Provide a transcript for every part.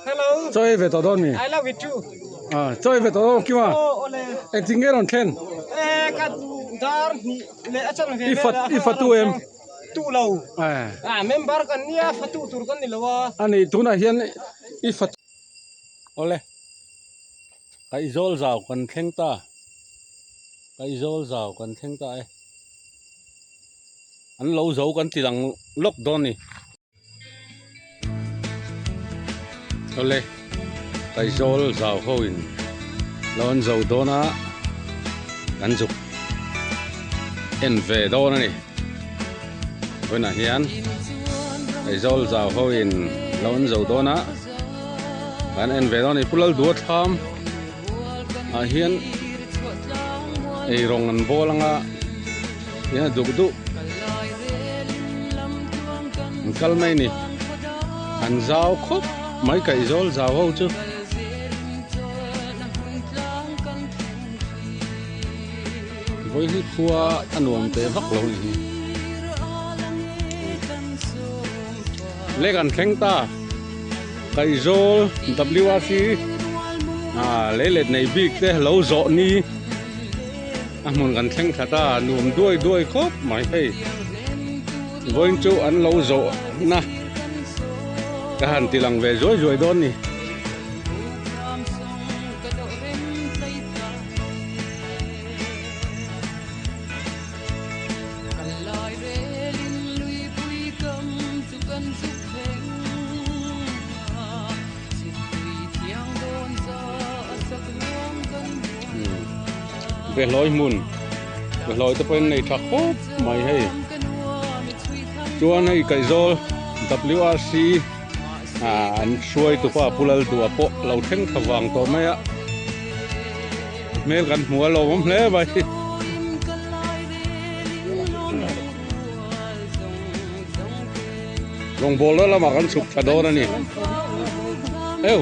Hello. Chaw ei ve tawh dawn mi? I love you too. Ah, chaw ei ve tawh dawn Kima. Oh, ole. Engtin nge rawn thlen? Eh, ka dar hnih leh a chan ve I fat i fatu em? Tu lo. Eh. Ah, member kan nia fatu tur kan ni lo a. Ani tunah hian i fat Awle. Kaihzawl zau kan thleng ta. Kaihzawl zau kan thleng ta e. An lo zo kan ti lang lawk dawn ni. Awle Kaihzawl zau ho in lo an zo dawn a kan zuk en ve dawn a ni. Vawiinah hian Aizawl zau ho in lo an zo dawn a kan en ve dawn a ni Pu Lalduha thlam ah hian eirawng an bawl anga eng a duk duh an kal mai a ni an zau khawp mai Kaihzawl zau ho chu. Vawihi khua a nuam teh vak lo ni hi. Le kan thleng ta Kaihzawl WRC ah leilet nei bik te lo zawh ni a hmun kan thleng thla ta nuam duai duai khawp mai hei vawiin chu an lo zawh na ka han ti lang ve zuai zuai dawn ni. Behlawi hmun behlawi te pawhin nei tha khawp mai hei chuan hei Kaihzawl WRC ah an hruaitupa Pu Lalduha pawh lo thleng thla vang tawh mai a. Hmel kan hmu a lawmawm hle mai. Rawngbawlna lamah kan chhuk tha dawn a ni. Eu.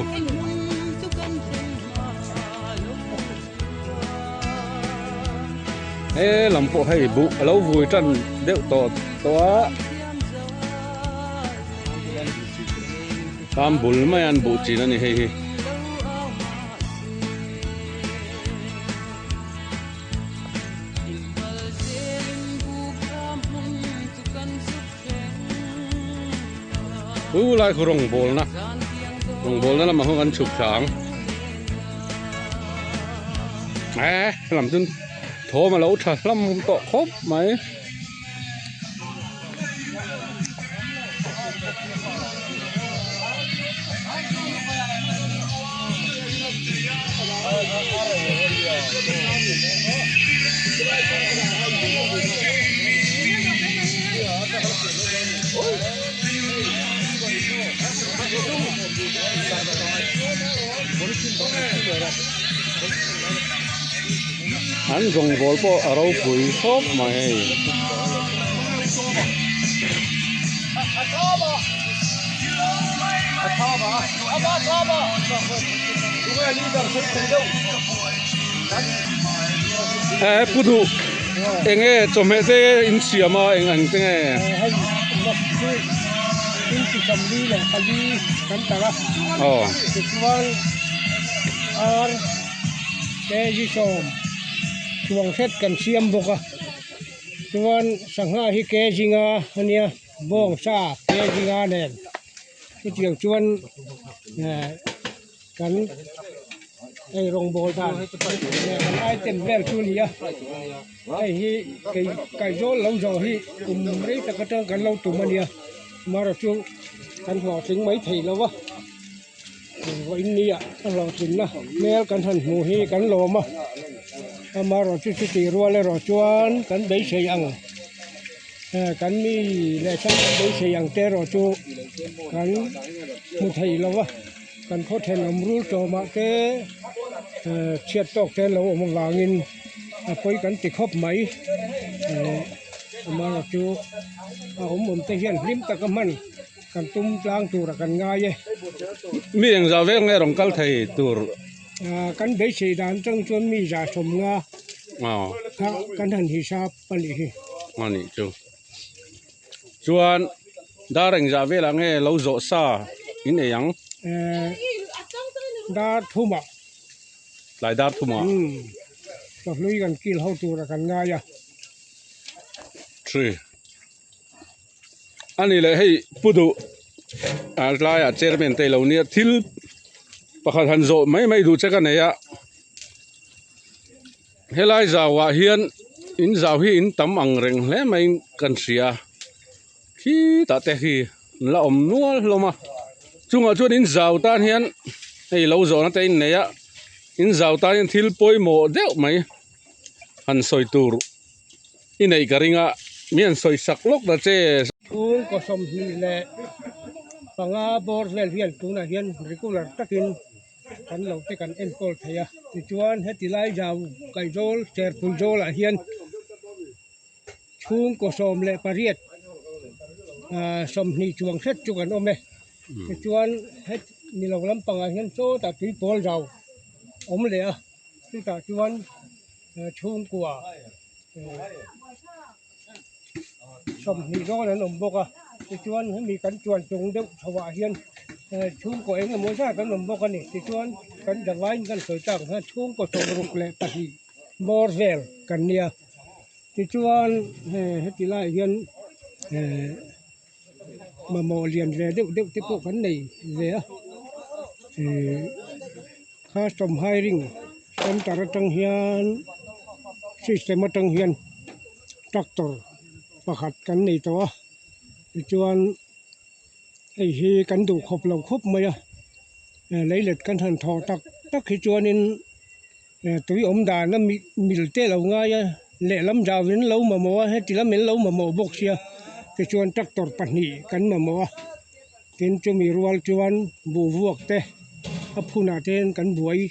He lam pawh hei buh a lo vui tan deuh tawh tawh a. Tam bul mai an buh chin a ni hei hi. Chu lai khu rawngbawlna rawngbawlna lamah khawn kan chhuk thla ang eh lam chu thawm a lo tha hlawm tawh khawp mai. An rawngbawl pawh a ropui khawp mai hei. He pu duh eng nge chawhmeh te in siam a eng ang te nge. Aw. Kg sawm chuang hret kan siam bawk a chuan sangha hi kg nga a nia bawng sa kg nga nen chutiang chuan eh kan hei rawngbawl dan kan item vel chu a ni a hei hi kei Kaihzawl lo zawh hi kum rei tak atang kan lo tum a nia amaherawhchu kan hlawhtling mai thei lo va. Vawiin nia a hlawhtlinna hmel kan han hmuh hi kan lawm a amaherawh chu chutih rual erawh chuan kan beisei ang eh kan mi leh sang kan beisei ang te erawh chu kan hmu thei lo va kan khaw thenawm rul tawmah te eh chhiat tawk te an lo awm avangin a pawi kan ti khawp mai eh amaherawh chu a awm awm te hian hlim taka hman. Kan tum tlang tura kan ngai e. Mi engzah vel nge rawn kal thei tur? Kan beisei dan atang chuan mi za 50 kha kan han hisap a nih hi. A nih chu. Chuan dar engzah velah nge lo zawh sa? in ei ang? Dar thumah. Tlai dar thumah. Chawhlui kan kil ho tura kan ngai a. Three. Ani leh hei pu duh a tlaiah chairman te ilo nia thil pakhat han zawh mai mai duh che ka nei a helai zauah hian in zau hi in tam ang reng hle mai kan hria khitah te khi an la awm nual hlawm a chungah chuan in zau tan hian hei lo zawhna te a innei a in zau tan hian thil pawimawh deuh mai han sawi tur. I neih ka ring a, mi an sawi sak lawk ta che. Chhungkaw 25 bawr vel hian tunah hian regular takin kan lo te kan enkawl thei a. Tichuan heti lai zau Kaizawl Cherpui zawlah hian chhungkaw 18 20 chuang hret chu kan awm e. Tichuan heti milo lampangah hian sawtah tuipawl zau awm leh a. Chutah chuan chhungkua 20 dawn an awm bawk a tichuan hemi kan chuan chung deuh chho ah hian chhungkaw eng emaw zat an awm bawk a ni tichuan kan zavaiin kan sawi tak ang hian chhungkaw 62 bawr vel kan nia tichuan heti laiah hian mamawh lian ve deuh deuh te pawh kan nei ve a ihh custom hiring center atang hian system atang hian tractor pakhat kan nei tawh a tichuan hei hi kan duh khawp lo khawp mai a leilet kan han thawh tak tak hi chuanin tui awm dan a mil te lo ngai a lehlam zau in lo mamawh a heti lam in lo mamawh bawk sia tichuan tractor pahnih kan mamawh a tin chumi rual chuan buh vuak te a phunah te hian kan buai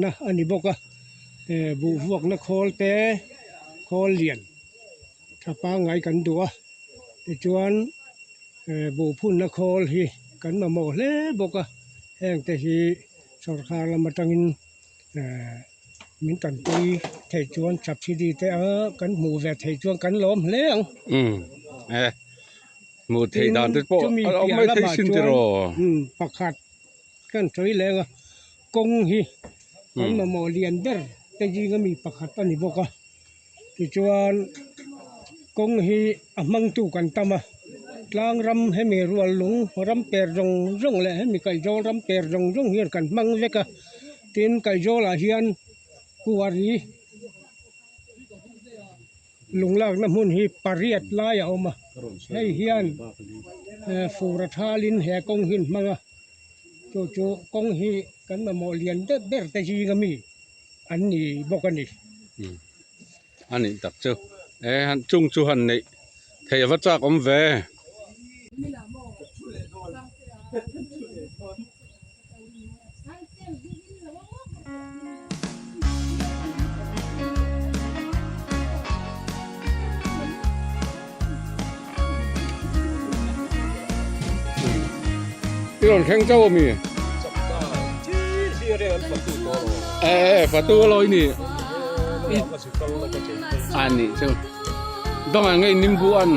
na a ni bawk a buh vuak na khawl te khawl lian tha pangngai kan duh a tichuan buh phunna khawl hi kan mamawh hle bawk a heng te hi sorkar lam atangin. Min tanpui theih chuan subsidy te a kan hmuh ve theih chuan kan lawm hle ang. Umm e hmuh theih dan te pawh a awm mai thei sin tiraw. Umm pakhat kan sawi leng a kawng hi kan mamawh lian ber te zinga mi pakhat a ni bawk a tichuan kawng hi a hmangtu kan tam a tlang ram hemi rual lung ram per zawng zawng leh hemi kaihzawl ram per zawng zawng hian kan hmang vek a tin kaihzawlah hian kuari lung lakna hmun hi pariat lai a awm a hei hian fur a thalin he kawng hi an hmang a chu chu kawng hi kan mamawh lian deuh ber te zinga mi an ni bawk a ni. A nih tak chu e han chung chu han neih theih a va chak awm ve. I rawn thleng chauh ami? E e fatu a lawi ni. A nih chu. Dawng ah ngei nimbu an.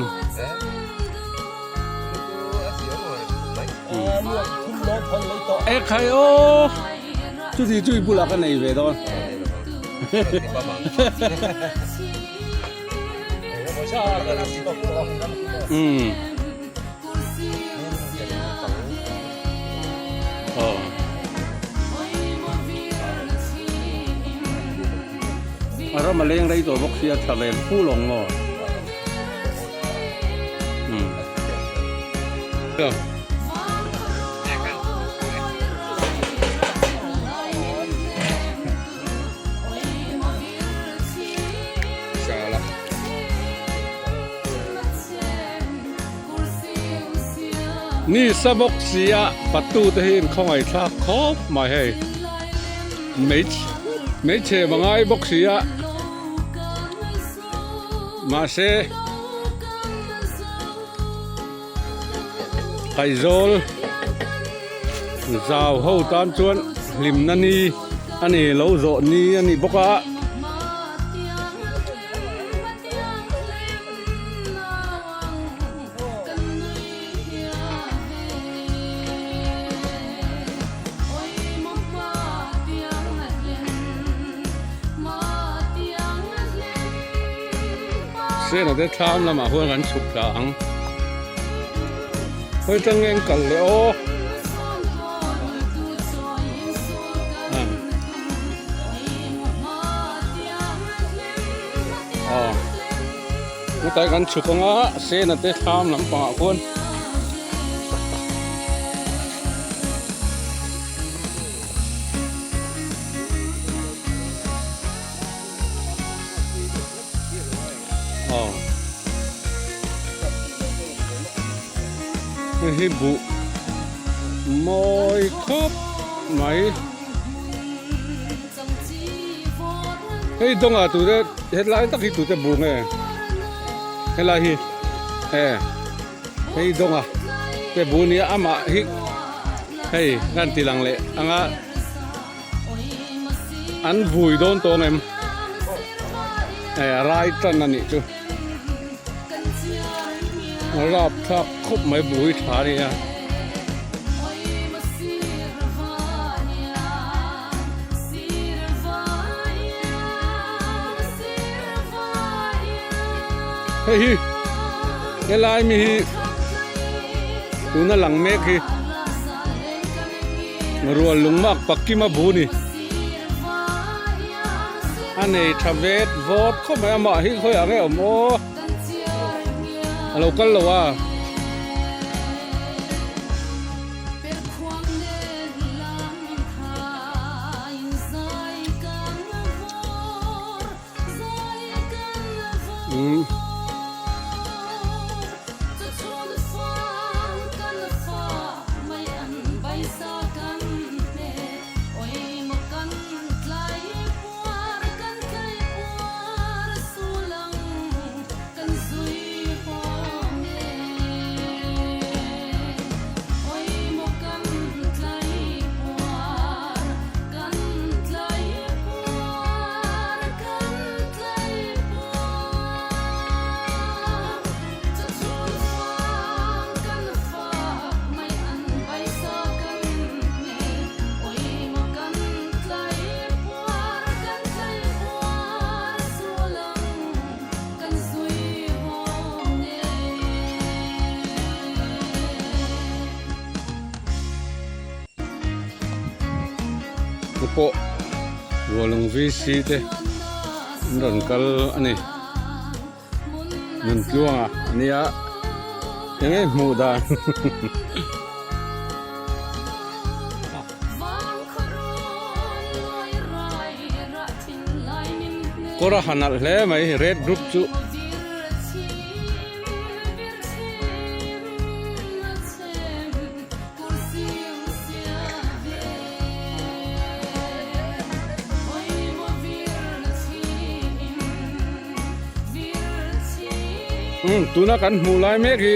E khai aw. Chuti chu i bulah ka nei ve dawn. Umm. Aw. A ram a leng rei tawh bawk sia tha ve fu lawng maw. Umm. Ni sa bawk sia patu te hi in khawngaih thlak khawp mai hei hmeichhe mangai bawk sia mahse Aizawl zau ho tan chuan hlimna ni a ni lo zawh ni a ni bawk a. Sena te thlam lamah huan kan chhuk thla ang. Khawi tang nge an kal leh aw. Aw. Hetlai kan chhuk anga Sena te thlam lampangah khuan. Aw hei hi buh mawi khawp mai hei dawngah tute helai tak hi tute buh nge helai hi e hei dawngah te buh nia amah hi hei kan ti lang leh anga. An vui dawn tawng em? Eh a rai tan a nih chu. A rap thlak khawp mai bui tha a nia. Hei hi helai mi hi tuna lang mek hi. Rual lungmak pakkim a bu ni. A nei tha vet vawt khawp mai amah hi khawiah nge awm aw. A lo kal lo a. Umm. Pawh Rualung VC te an rawn kal a ni. Nuntluanga a nia eng nge hmuh dan Kawr a ha nalh hle mai red group chu. Umm tuna kan hmuh lai mek hi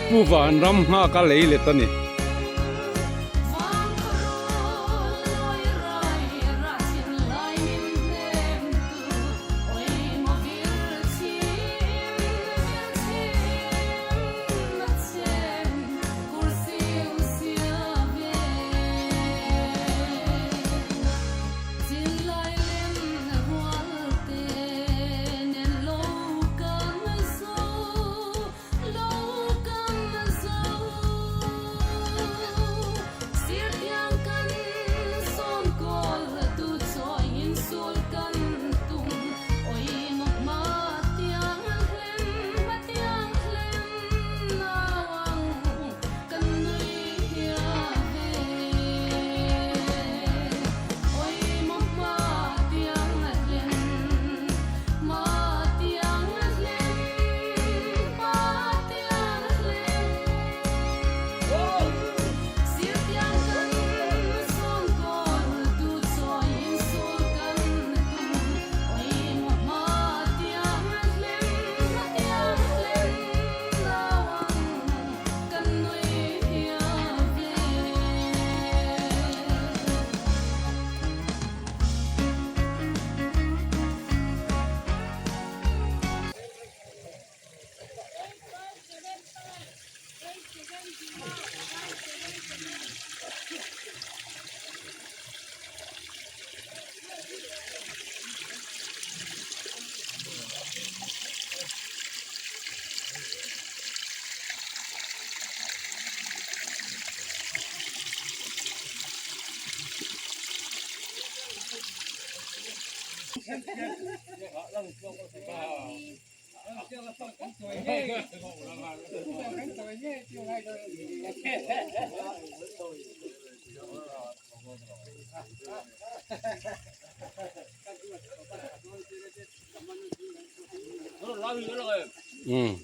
Pu Vanram nghak a lei let a ni. Um.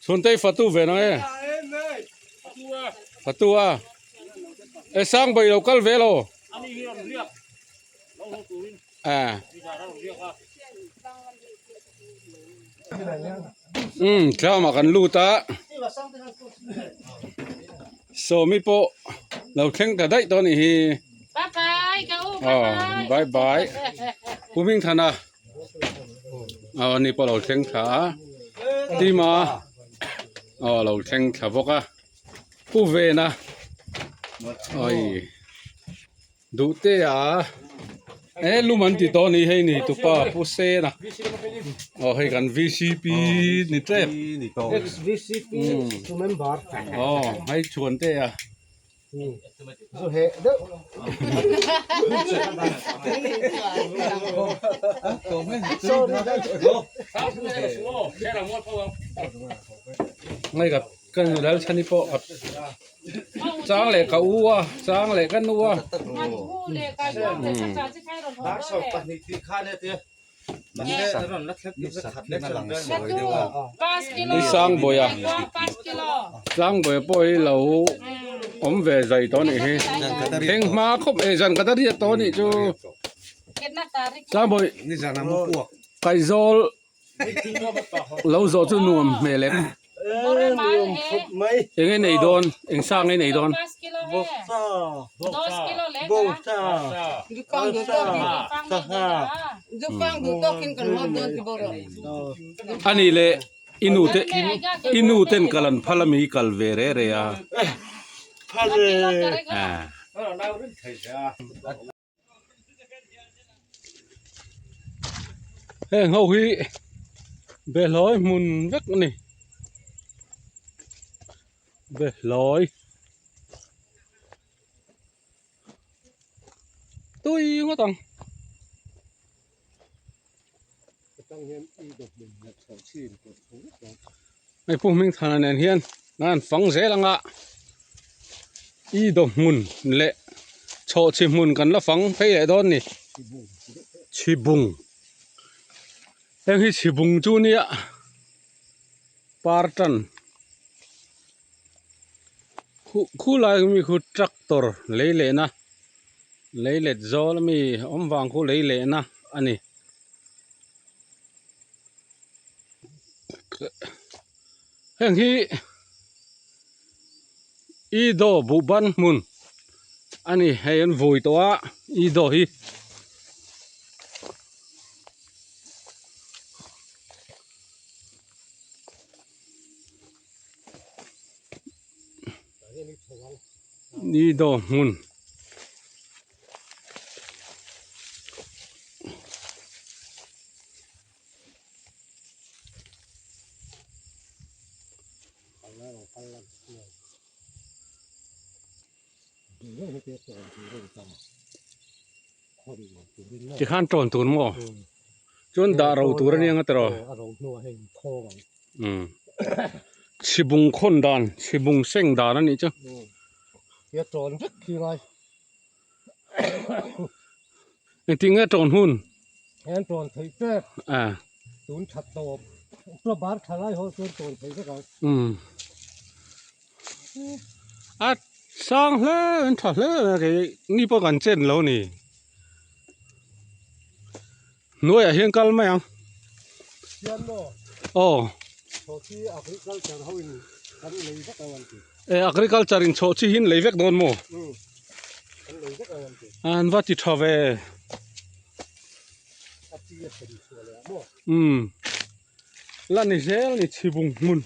Chhuntei fatu ve na nge fatu a e sang bai lo kal ve lo a um tlama kan lut a sawmi pawh lo thleng ta daih tawh a nih hi aw bye bye pu Hmingthana aw ani pawh a lo thleng thla a tima aw a lo thleng thla bawk a pu Vena awi. Duh te a e lum an ti tawh a ni hei ni tupa pu sen a aw hei kan vcp ni tep aw hei chhuan te a ngai ka ka lal chhani pawh Chang leh ka u a, chang leh ka nu a. I Sangbawiha, Sangbawiha pawh hi lo awm ve zai tawh a nih hi. Thleng hma khawp e, zan khat a riat tawh a nih chu. Sangbawi, Kaizawl Lo zawh chu nuam hmel em? Eng nge nei dawn? Eng sa nge nei dawn? A nih leh i nu te i nu ten kal an phal ami kal ve re re a. Heng ho hi behlawi hmun vek a ni behlawi tui ngawt ang. Hei Pu Hmingthana nen hian an fang zel anga i dawh hmun leh chhawhchhi hmun kan la fang phei leh dawn ni chhibung heng hi chhibung chu nia par tan khu khulai mi khu tractor lei lehna lei let zawl ami awm vang khu lei lehna a ni. Heng hi Ido buhban hmun a ni hei an vui tawh a Ido hi. Ido hmun. Tikhan tawn tur maw chuan dah ro tur a nia nga tiraw umm chhibung khawn dan chhibung seng dan a nih chu. Engtin nge tawn hun? Hian tawn theih tep. A. Tun that tawp. Tua bar tha lai ho chuan tawn theih vek ang. Um. A sang hle an tha hle a kei ni pawh kan chen lo ni. Hnuaiah hian kal mai ang. Hian maw? Aw. Chhawhchi agriculture ho in kan lei vek ang an ti. E agriculture in chhawhchi hi an lei vek dawn maw? Um. Kan lei vek ang an ti. An va ti tha ve. A chi a thlen chhuah leh ah maw? Um. La ni zel ni chhibung hmun.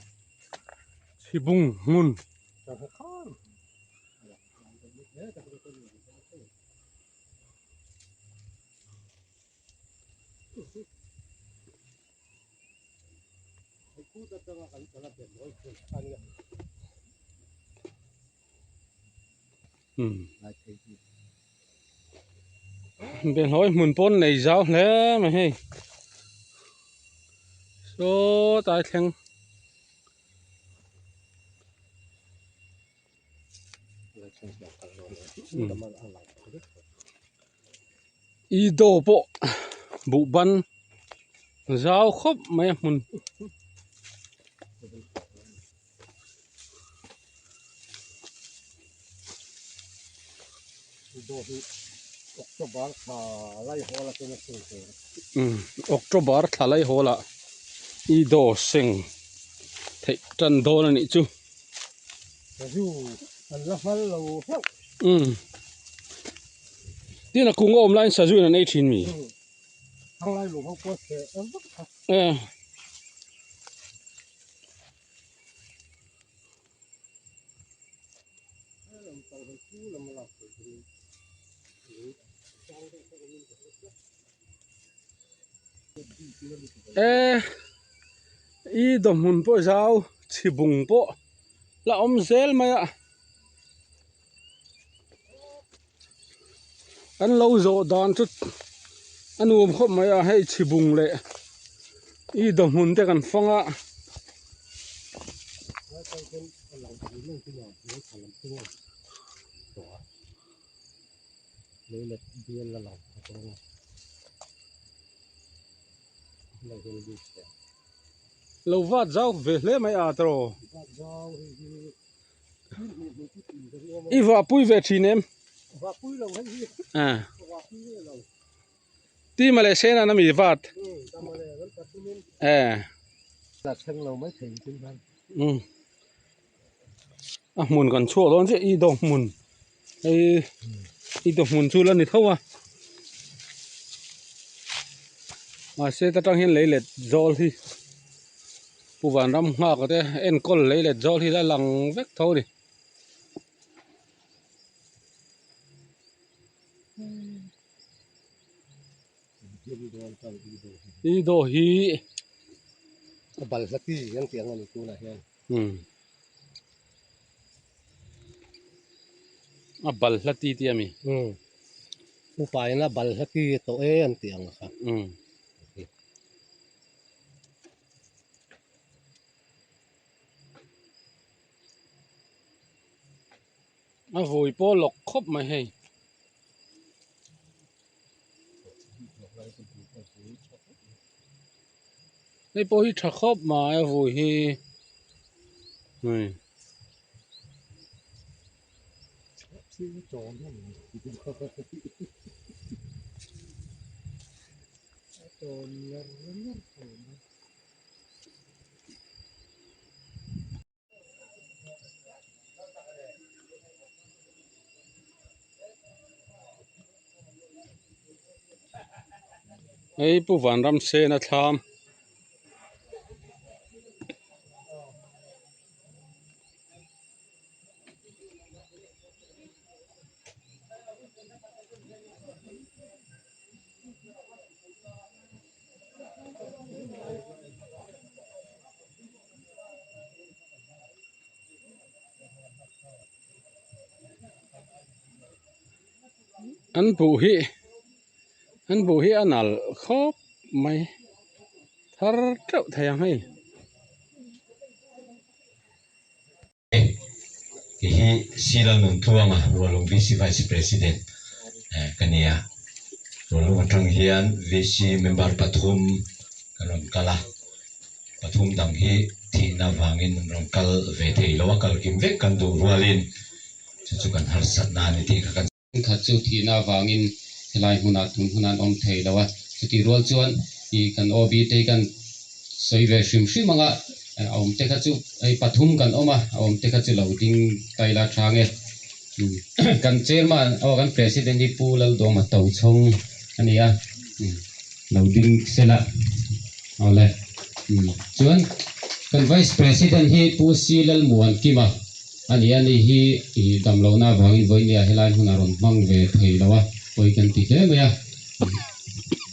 Chhibung hmun. Behlawi hmun pawn nei zau hle mai hei saw tlai thleng. I do pawh buh ban zau khawp mai a hmun. October thla lai hawl ah i do seng theih tan dawn a nih chu. Tin a kung a awm laiin sazu in an ei thin mi. E i dawhmun pawh zau chhibung pawh la awm zel mai a an lo zawh dan chu a nuam khawp mai a hei chhibung leh i dawhmun te kan fang a. Lo vat zau ve hle mai a tawh. I vahpui ve thin em? Ti male sena na mi vat. Eh. A hmun kan chhuak dawn chiah i dawh hmun hei i dawh hmun chu la ni tho a mahse ta tang hian lei let zawl hi Pu Vanram nghak te enkawl lei let zawl hi la lang vek tho a ni. I dawh hi a balhla chi ang tih ang a ni tunah hian. Umm a balhla ti tih a mi? Umm upa in a balhla ti tawh e an tih ang kha. Umm a vui pawh lawk khawp mai hei. Hei pawh hi tha khawp mai a vui hi hei. Hei Pu Vanramsena thlam An buh hi an buh hi a nalh khawp mai thar teuh thei ang hei. Kei hi Sila Nuntluanga Rualung VC Vice President ka ni a, Rualung atang hian VC member pathum kan rawn kal a, pathum dang hi thihna vangin an rawn kal ve thei lo a, kal kim vek kan duh rualin chu chu kan harsatna a ni tih kha kan. Thenkhat chu thihna avangin helai hmunah tun hun an awm thei lo a, chutih rual chuan ih kan OB te hi kan sawi ve hrim hrim ang a, a awm te kha chu hei pathum kan awm a, a awm te kha chu lo ding ta ila thang e. Kan chairman aw kan president hi Pu Laldawma Tochhawng a ni a, lo ding sela awle. Chuan kan vice president hi Pu C Lalmuankima. A ni a, ni hi ih dam lohna avangin vawinia helai hmun a rawn hmang ve thei lo a, pawi kan ti hle mai a.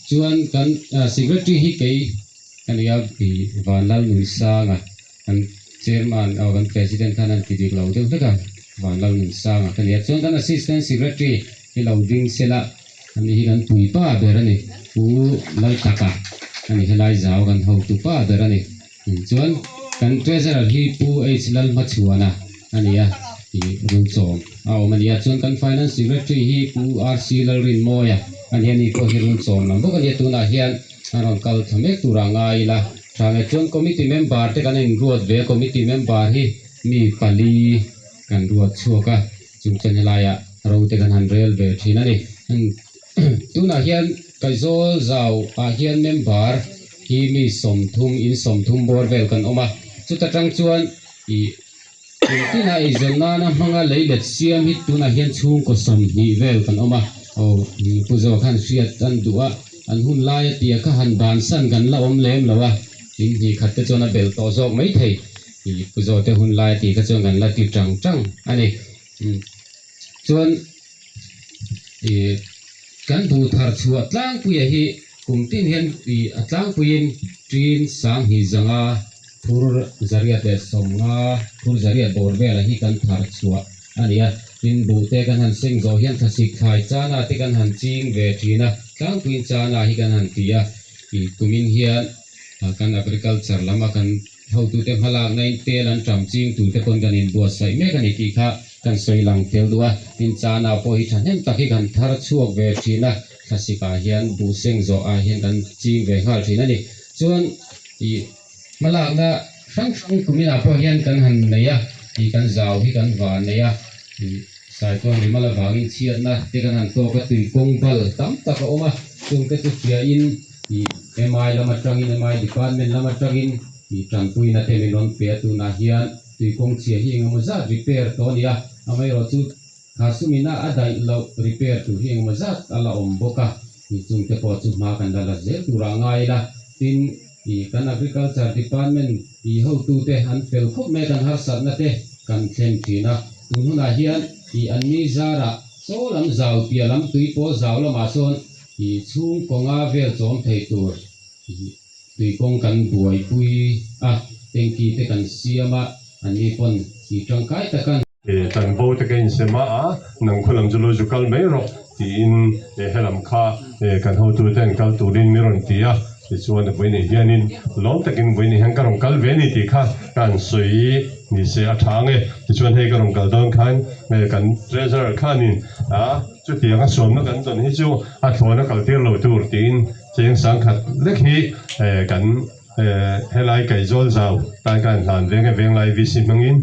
Chuan kan secretary hi kei Ka ni a, ih Vanlalnunsanga kan chairman aw kan president khan an ti dik lo deuh hlek a, Vanlalnunsanga ka ni a. Chuan kan assistant secretary hi lo ding sela ani hi kan puipa ber a ni, Pu Laltaka a ni helai zau kan hotupa ber a ni. Chuan kan treasurer hi Pu H Lalhmachhuana a ni a, ih Rulchawm a awm a ni a. Chuan kan finance secretary hi Pu RC Lalrinmawia a ni a, ni pawh hi Rulchawm lam bawk a ni a. Tunah hian a rawn kal thla mek turah ngai ila tha nge. Chuan committee member te kan inruat ve a, committee member hi mi pali kan ruat chhuak a, chung chuan helaiah ro te kan han rel ve thin a ni. Tunah hian Kaizawl zau ah hian member hi mi sawmthum in sawmthum bawr vel kan awm a, chuta tang chuan ih kum tina eizawn nana hmanga lei let siam hi tunah hian chhungkaw sawmhnih vel kan awm a, aw Pu Zoa khan hriat an duh a, an hun laia tia kha han bansan kan la awm lem lo a, in hnih khat te chuan a belh tawh zawk mai thei, ih Pu Zoa te hun laia tih kha chuan kan la ti tang tang a ni. Chuan ih kan buh thar chhuah tlangpuia hi kum tin hian ih a tlangpuiin tin sanghnih zanga phur zariat leh sawmnga phur zariat bawr velah hi kan thar chhuah a ni a. Tin buh te kan han seng zawh hian thlasik thlai chana te kan han ching ve thin a, tlangpuiin chana hi kan han ti a. Ih kumin hian kan agriculture lama kan Hotute hmalakna in tel an ṭam ching turte pawn kan inbuatsaih mek a ni tih kha kan sawi lang tel duh a. Tin, chana pawh hi ṭhahnem tak hi kan thar chhuak ve ṭhin a, thlasik-ah hian buh seng zawhah hian kan ching ve nghal ṭhin a ni. Chuan, ih hmalakna hrang hrang kuminah pawh hian kan han nei a, ih kan zau hi kan van nei a, ih Saituan rimal avangin chhiatna te kan han tawk a, tui kawng bal tam tak a awm a, chungte chu hriain ih MI lam atangin MI department lam atangin ih tanpuina te min rawn pe a, tunah hian tui kawng chhia hi engemaw zat repair tawh a ni a, amaherawhchu kha sumina a daih loh repair tur hi engemaw zat a la awm bawk a, ih chungte pawh chu hma kan la la zel turah ngai ila, tin ih kan agriculture department ih hotute an fel khawp mai a, kan harsatna te kan thlen thin a. Tun hunah hian ih an ni zarah chaw lam zau piah lam tui pawl zau lamah sawn ih chhung kawnga vel chawm thei tur ih tui kawng kan buaipui a, tanky te kan siam a, an ni pawn ih tangkai tak a. Ih tan bo te ka insem a, a nang khaw lam chu lo zu kal mai rawh tiin helam kha kan hotute an kal turin mi rawn ti a. Tichuan vawiin hianin lawm takin vawiin hian ka rawn kal ve a ni tih kha ka han sawi ni se a tha ang e. Tichuan hei ka rawn kal dawn khan kan treasurer khanin a chutianga sawmna kan dawn hi chu a thlawn a kal tir lo tur tiin cheng sangkhat lek hi kan helai Kaizawl zau tan ka han hlan veng e Venglai VC hmangin.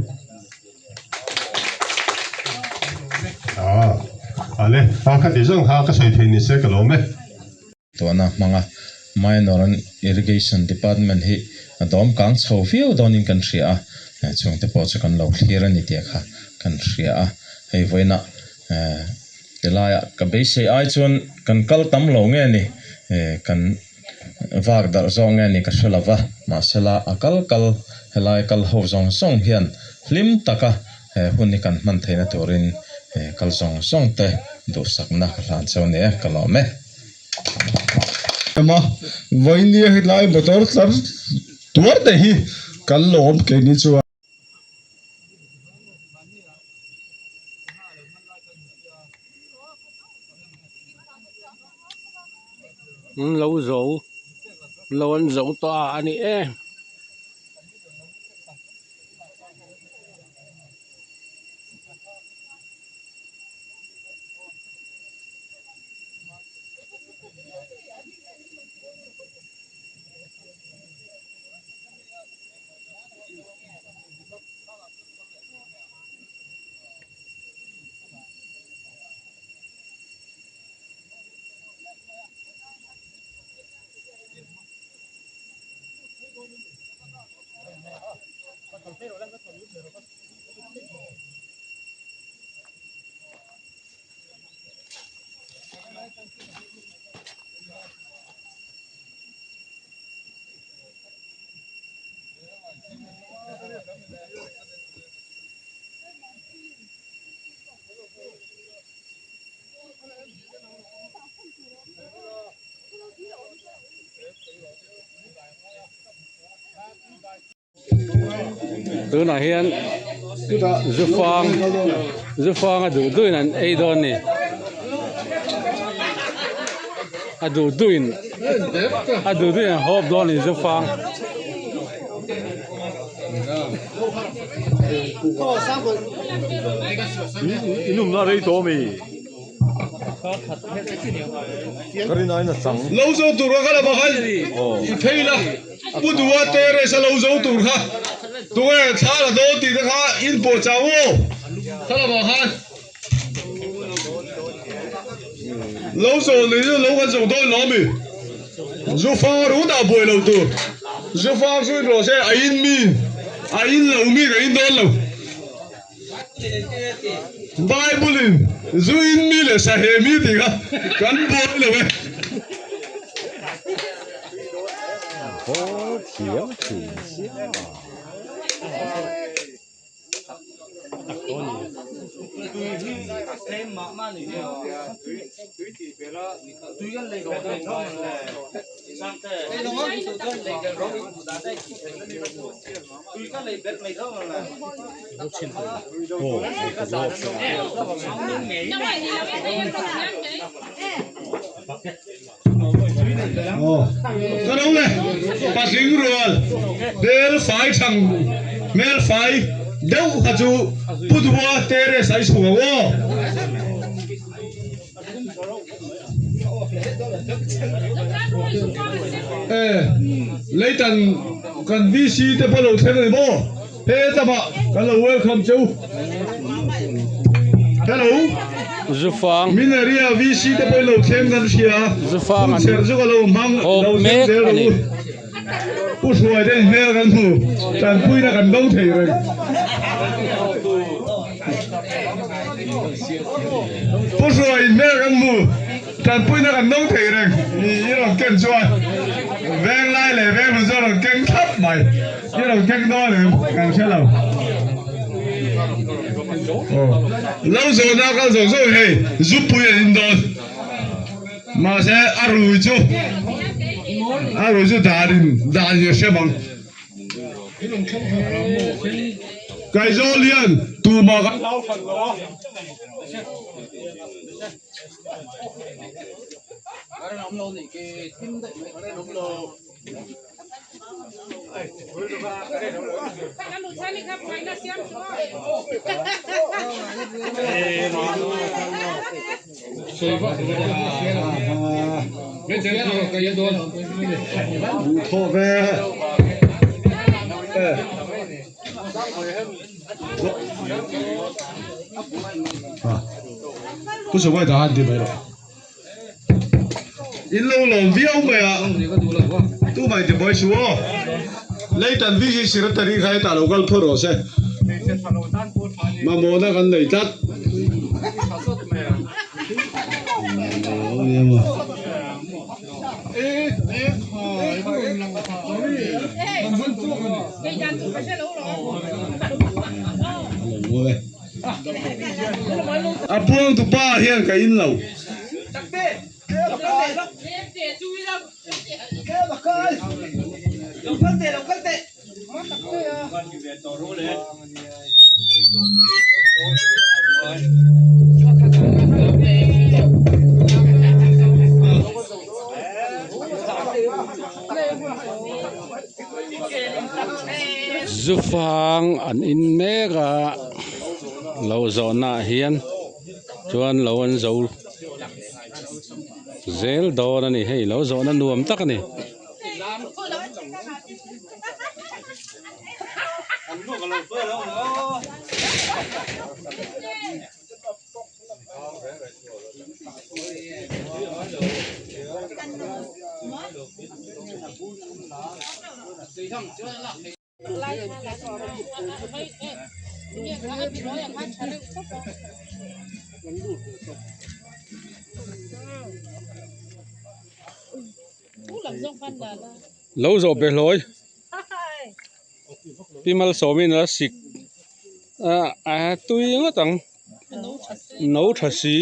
Ale a khati zawng kha ka sawi thei ni se ka lawm e. Tuahna hmanga Minor and Irrigation Department hi a dawm kang chho viau dawnin kan hria a, chungte pawh chu kan lo thlir a ni tih kha kan hria a. Hei vawiinah tilaiah ka beisei ai chuan kan kal tam lo nge ni, kan vak darh zawk nge ni ka hre lo va, mahsela a kal kal helai kal ho zawng zawng hian hlim taka he hun hi kan hman theihna turin kal zawng zawng te duhsakna ka hlan cheu a ni e, ka lawm e. Ema vawinia helai motor tlar tuar te hi kan lawm keini chuan. Lo zo lo an zo tawh a a ni e. Tunah hian zufang zufang a duh duhin an ei dawn a ni. A duh duhin a duh duhin an hawp dawn a ni zufang. Lo zo tur kha ka la bak a i phei la Pu Duha terrace a lo zo tur kha tunge thla la dawn tih te kha in pawh chau aw ka la bak a lo zo nei chu lo kan zo dawn lo ami zu fang ru dah buai lo tur zu fang chu in rawh se a in mi a in lo mi ka in dawn lo. Bible in zu in mi leh sa he mi tih kha kan buai lo e. Thiam thin sia. Ka lo le patling rual hmel fai thang hmel fai deuh kha chu Pu Duha terrace a i chhung ang aw. E leitan kan VC te pawh lo thleng a ni maw he lamah kan lo welcome che u hello Zufang min area VC te pawh lo thleng kan hria Zufang an hunserh chu ka lo hmang lo thleng zel rawh u Pu Hruai te hmel kan hmu tanpuina kan bo thei reng. Pu Hruai in hmel kan hmu, tanpuina kan no thei reng i i rawn ken chuan veng lai leh veng hmun chu a rawn keng thlap mai, i rawn keng dawn em kan hre lo. Aw lo zawhna kal zawk zawk hei zupui an in dawn mahse a rui chu a rui chu dan in dan in a hrem ang. Kaizawl hian tumah kan hlau hran lo a. Duhthawh ve Pu Sawai dah han ti mai rawh. In lo lawm viau mai a, tumah inti buai suh aw. Leitan VC Secretary kha hetah lo kal phawt rawh se. Mamawhna kan nei tlat. A puang tu pa hian ka in lo. Zufang an in mek a lo zawhna ah hian chuan lo an zo zel dawn a ni hei lo zawhna nuam tak a ni. Lo zawh be hlawi Pi Malsawmin a sik a tui ngawt ang no tha si.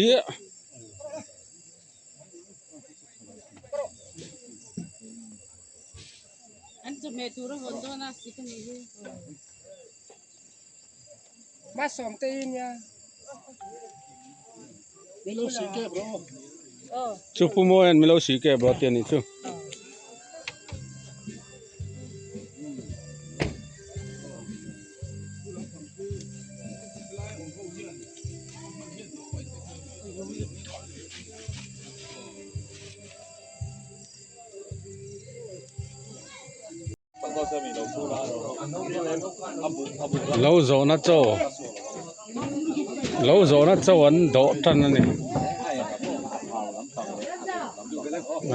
Chu pu mawian milo si ke bro te anih chu. Lo zawhna chaw lo zawhna chaw an dawh tan a ni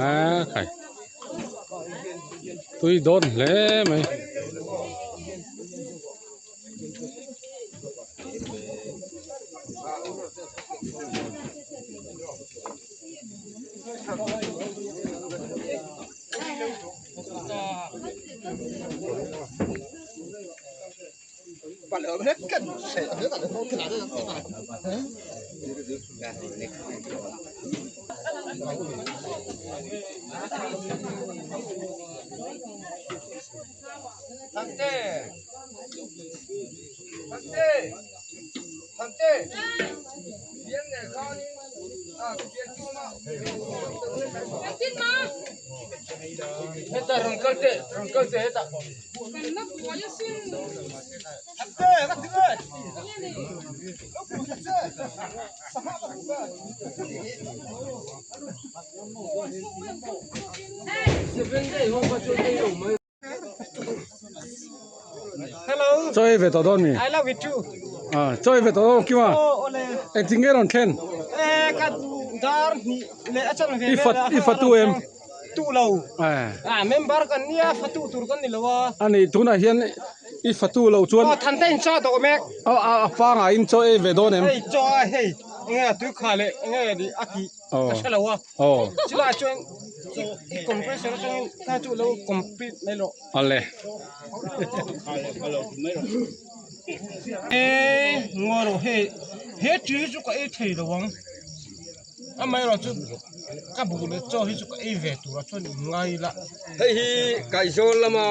a khai tui dawn hle mai. Hello. Chaw ei ve tawh dawn mi? I love you too. Ah, chaw ei ve tawh dawn kima. Oh, ole. Engtin nge rawn thlen? Eh, ka dar hnih leh a chan ve I fat i fatu em? Tu lo. Eh. Ah, member kan nia fatu tur kan ni lo a. Ani tunah hian i fatu lo chuan. Oh, than te in chaw dawh mek. A a pangah in chaw ei ve dawn em? Hei chaw a hei enge tui kha leh enge ni a tih ka hre lo a. Aw. Chulai chuan i compressor atangin kha chu lo complete mai rawh. Ale. E ngaw rawh hei he tui hi chu ka ei thei lo ang amaherawh chu ka buh leh chaw hi chu ka ei ve tur ah chuan in ngai ila. Hei hi Kaizawl lama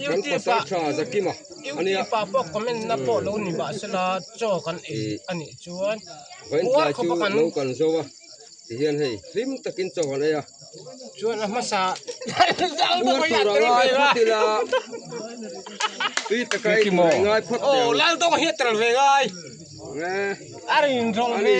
kan pasal tha Zakima a nia. YouTube ah pawh comment na pawh lo ni mahsela chaw kan ei a nih chuan Vawiin tlai chu lo kan zo a tihian hei hlim takin chaw kan ei a. Chuan a hmasa Uar tur a ngai phawt ila tui taka ei tur a ngai phawt aw lal dawng hi a tel ve ngai a rin rawlh ve.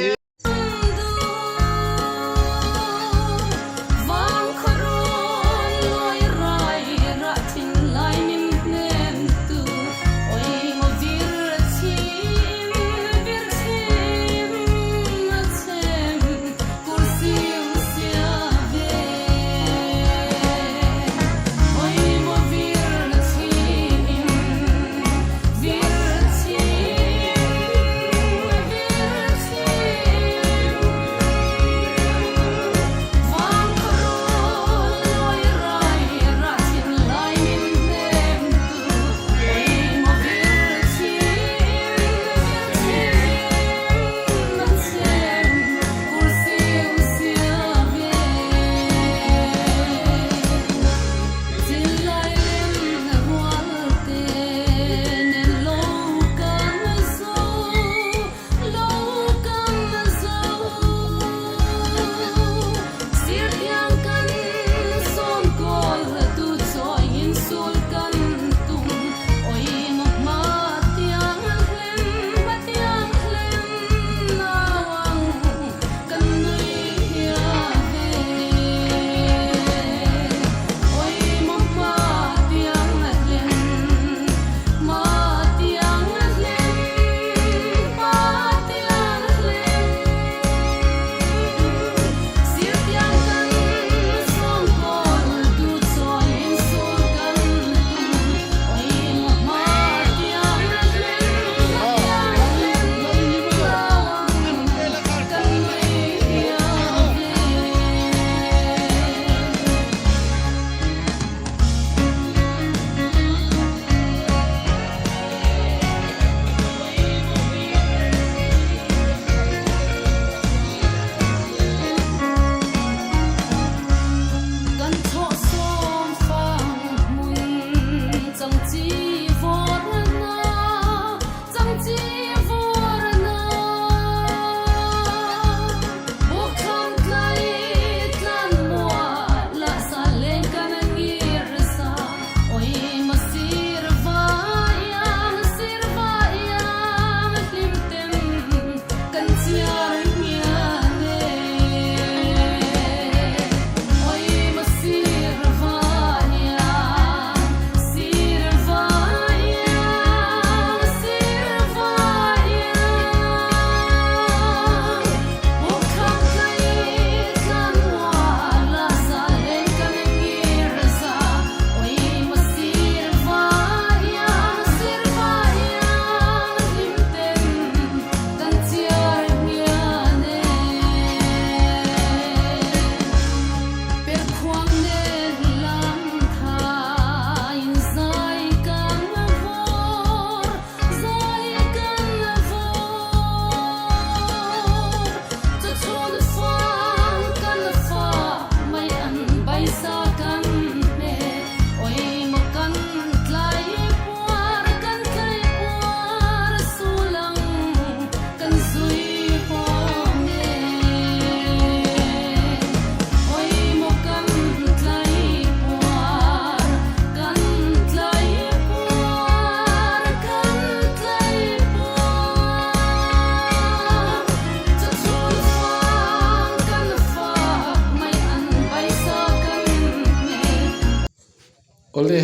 Awle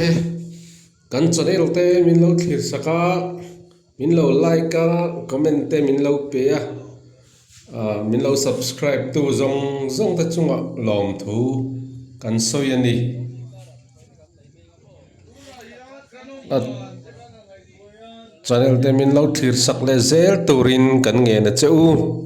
kan channel te min lo thlir sak a min lo like a comment te min lo pe a ah min lo subscribe tu zawng zawng te chungah lawmthu kan sawi a ni. Channel te min lo thlir sak leh zel turin kan ngen a che u.